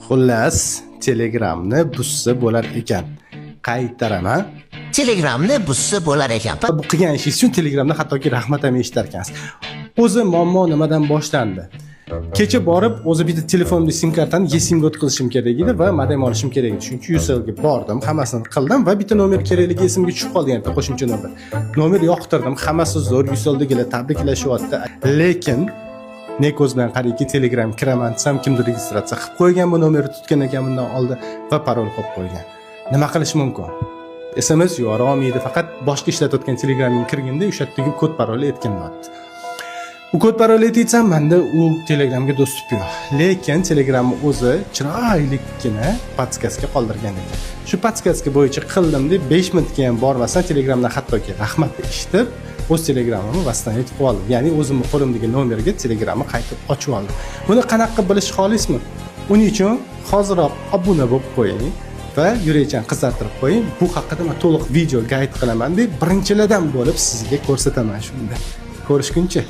Xullas, Telegramni buzsa bo'lar ekan. Qaytaraman. Telegramni buzsa bo'lar ekan. Bu qilgan ishingiz uchun Telegramda hattoki rahmat ham eshitar ekansiz. O'zi muammo nimadan boshlandi? Kecha borib, o'zi bitta telefonimda sim kartani eSIMga o'tkazishim kerak edi va modem olishim kerak edi. Shuning uchun Ucellga bordim, hammasini qildim va bitta nomer kerakligi esimga tushib qoldi, bitta qo'shimcha nomer. Nomer yoqtirdim, hammasi zo'r, Ucelldagilar tabriklashyapti. Lekin ne ko'z bilan qarayki, Telegram kiraman desam, kimdir registratsiya qilib qo'ygan, bu nomerni tutgan ekan bundan oldin va parol qo'yib qo'ygan. Nima qilish mumkin? SMS yubora olmaydi, faqat boshqa ishlatayotgan Telegramga kirganda o'sha yerdagi kod parolni aytgin deyapti. U kod parol aytsam, manda u Telegramga доступ yo'q. Lekin Telegramni o'zi chiroylikkina подсказка qoldirgan ekan. Shu подсказка bo'yicha qildim deb 5 minutga ham bormasdan Telegramdan hattoki rahmat eshitib, o'z Telegramimni восстановить qilib oldim. Ya'ni o'zimni qo'limdagi nomerga Telegramni qaytib ochib oldim. Buni qanaqa qilib bilishni xohlaysizmi? Uning uchun hoziroq obuna bo'lib qo'ying va yurakchani qizartirib qo'ying. Bu haqida men to'liq video guide qilaman deb birinchilardan bo'lib sizga ko'rsataman shunda. Ko'rishguncha.